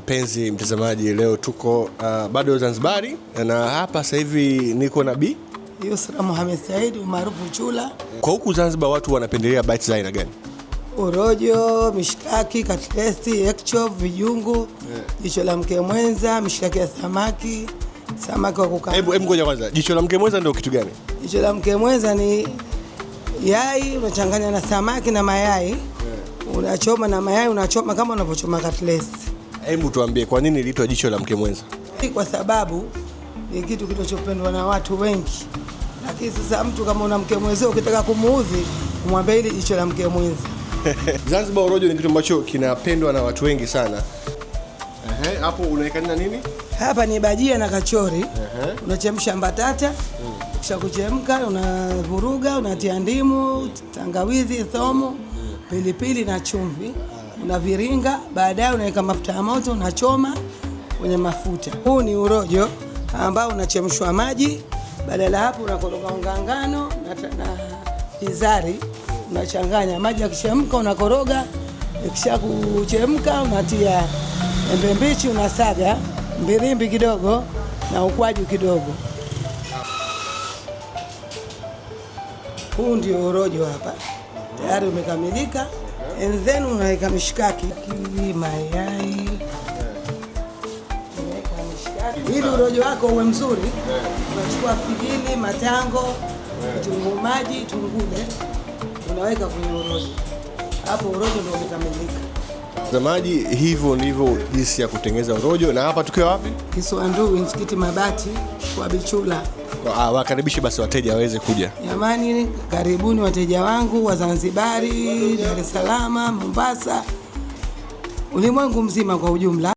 Mpenzi mtazamaji, leo tuko bado Zanzibari na hapa sasa hivi niko na Bi Yusra Mohamed Said maarufu Chula. Kwa huku Zanzibar watu wanapendelea bites za aina gani? Urojo, mishikaki, katlesi, ekchop, vijungu, jicho la mke mwenza, mishikaki ya samaki, samaki wa kukaanga. Hebu hebu ngoja kwanza, jicho la mke mwenza ndio kitu gani? Jicho la mke mwenza ni yai unachanganya na samaki na mayai, unachoma na mayai, unachoma kama unavyochoma katlesi. Hebu tuambie kwa nini iliitwa jicho la mke mwenza? Kwa sababu ni kitu kinachopendwa na watu wengi, lakini sasa mtu kama una mke mwenzio ukitaka kumuudhi, umwambie hili jicho la mke mwenza. Zanzibar urojo ni kitu ambacho kinapendwa na watu wengi sana. Ehe, hapo unaweka nini na nini? Hapa ni bajia na kachori. Unachemsha mbatata, kisha kuchemka unavuruga, unatia ndimu, tangawizi, thomo, pilipili na chumvi, unaviringa. Baadaye unaweka mafuta ya moto, unachoma kwenye mafuta. Huu ni urojo ambao unachemshwa maji, badala hapo unakoroga unga ngano na bizari, unachanganya maji. Yakichemka unakoroga, ikisha kuchemka unatia embe mbichi, unasaga mbirimbi kidogo na ukwaju kidogo. Huu ndio urojo hapa tayari umekamilika, and then unaweka mishikaki, mayai, unaweka mishikaki ili urojo wako uwe mzuri. Unachukua figili, matango, vitunguu maji, tungule, unaweka kwenye urojo. Hapo urojo ndio umekamilika. Mtazamaji, hivyo ndivyo jinsi ya kutengeneza urojo, na hapa tukiwa wapi? Kisiwandui, Msikiti Mabati kwa Bichula. Ah, wakaribishe basi wateja waweze kuja. Jamani, karibuni wateja wangu wa Zanzibari, Dar es Salaam, Mombasa, ulimwengu mzima kwa ujumla.